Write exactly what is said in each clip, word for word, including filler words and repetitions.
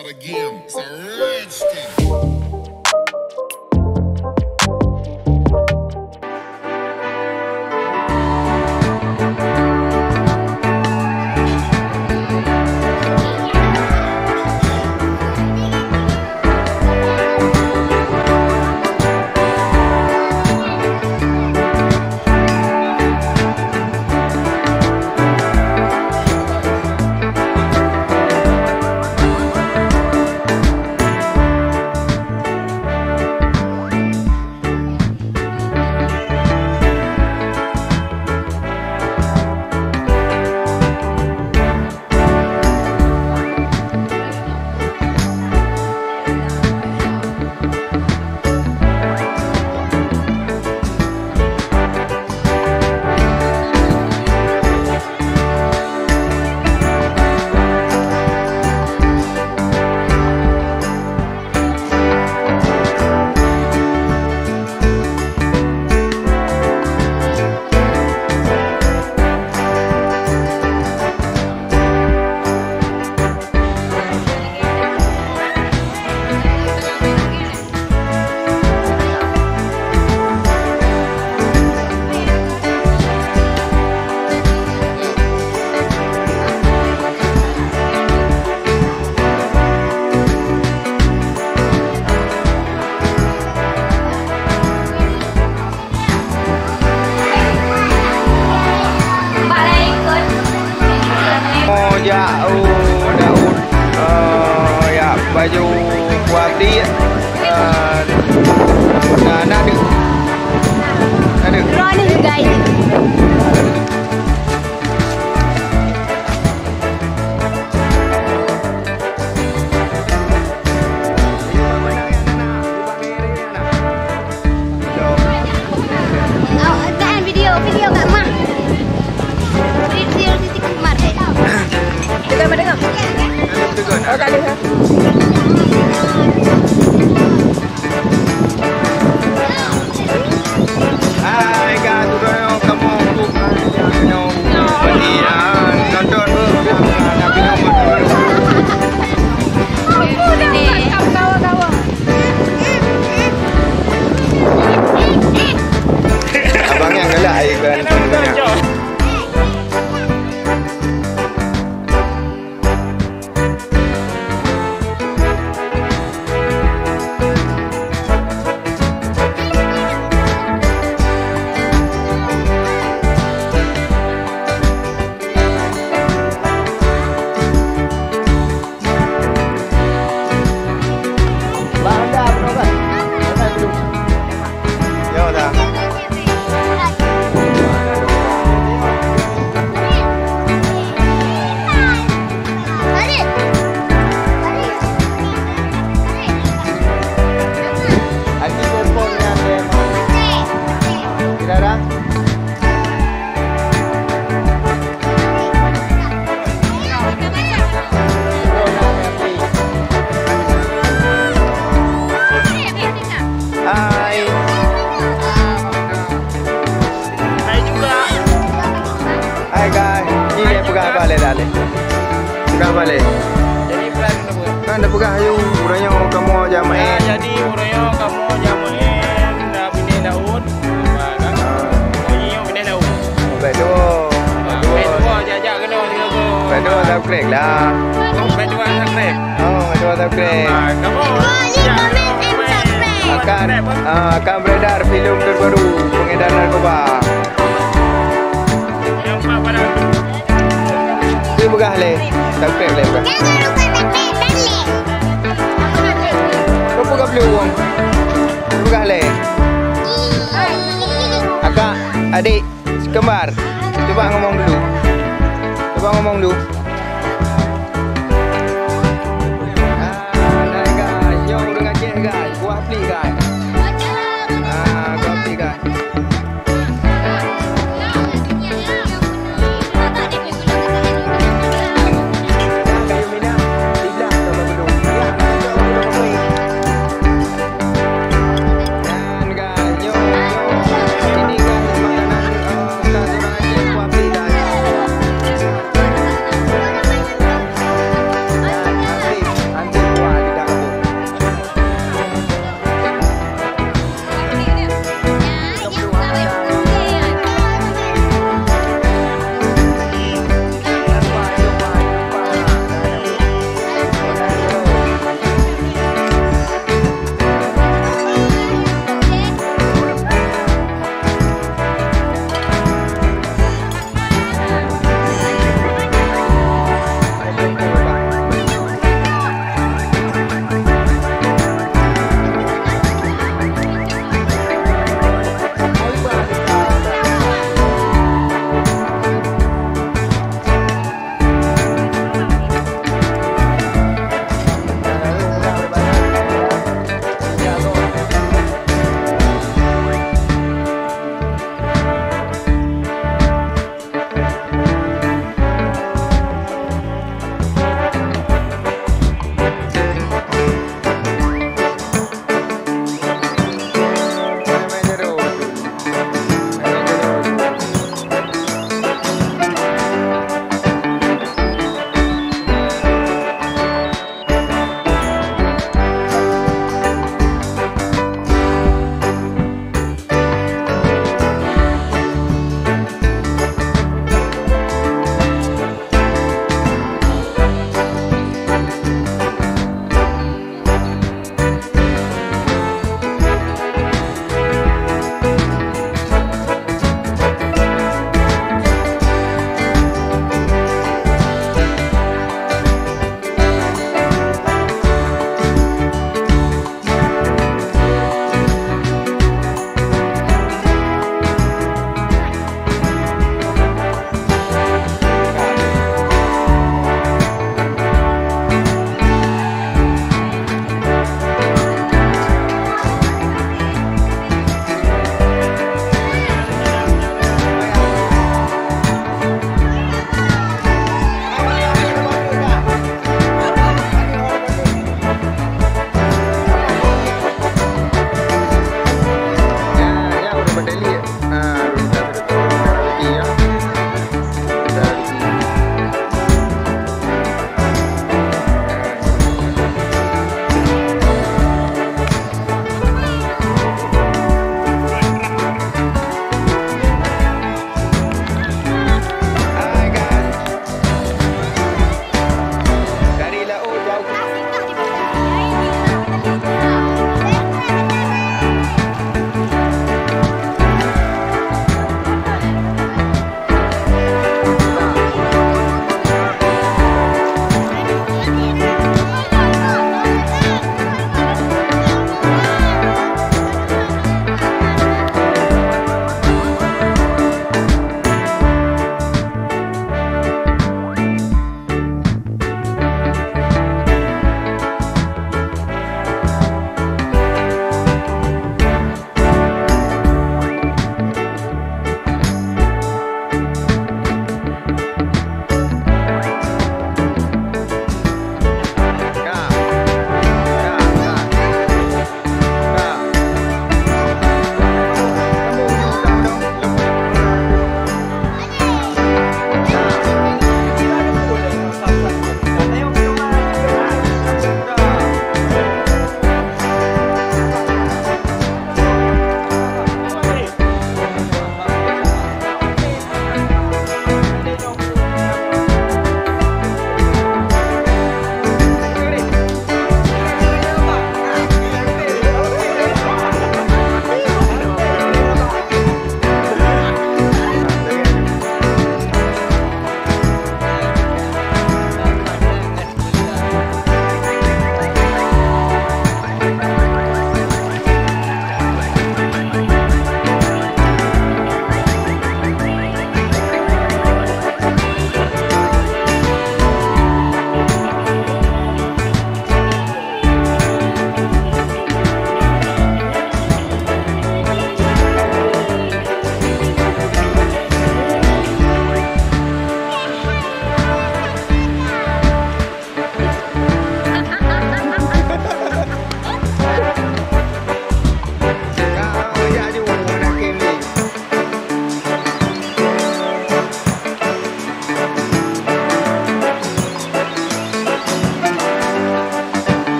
Again, it's a rich thing. Oh, jak, oh, Daud. Oh, ya, baju kuati. Ah, na, na deuh. Na deuh. Running, guys. Awak kan video, video kat mah. Video Siti Kembar, eh. Dengar, dengar. Oh, tak ada. Hai, ka, turun, kamu, kamu, kamu, kamu, nonton, Abang yang galak air kan. Hai. Hai juga. Hai, guys. Ni dia peugah balik dah, leh. Peugah balik. Jadi, peugah dulu, peugah. Kan dah peugah, ayo, uroe nyoe kamoe jak main. Ah, jadi, uroe nyoe kamoe jak main, dah binéh Daud. Ah, kan? Ah. Oh, nyoe binéh Daud. Baik tu. Ah, baik tu, jak-jak keunoe, keunoe. Baik tu, subscribe lah. Baik tu, subscribe. Oh, baik tu, subscribe. Ah, kamoe. Like, comment, and subscribe. Akan, ah, akan beredar filem terbaru pengedaran narkoba. Dia peugah leh. Subscribe leh, peugah. Jangan lupa subscribe dan like. Kau peugah belum? Peugah leh. Akak, adik, si kembar. Cuba ngomong dulu. Cuba ngomong dulu. Ah, nah, guys. Nyoe ureueng Aceh, guys. Kuah pli, guys. Ah, kuah pli, guys.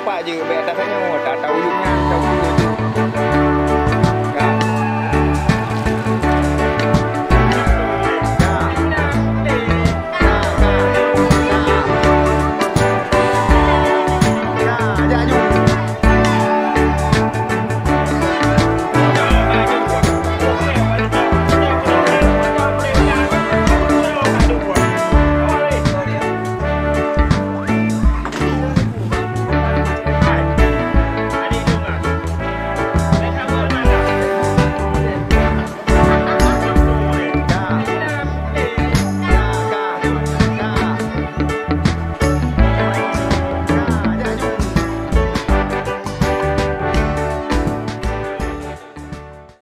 Pak jeuet bèk ata tanyoe, ata-ata uyueb nyan.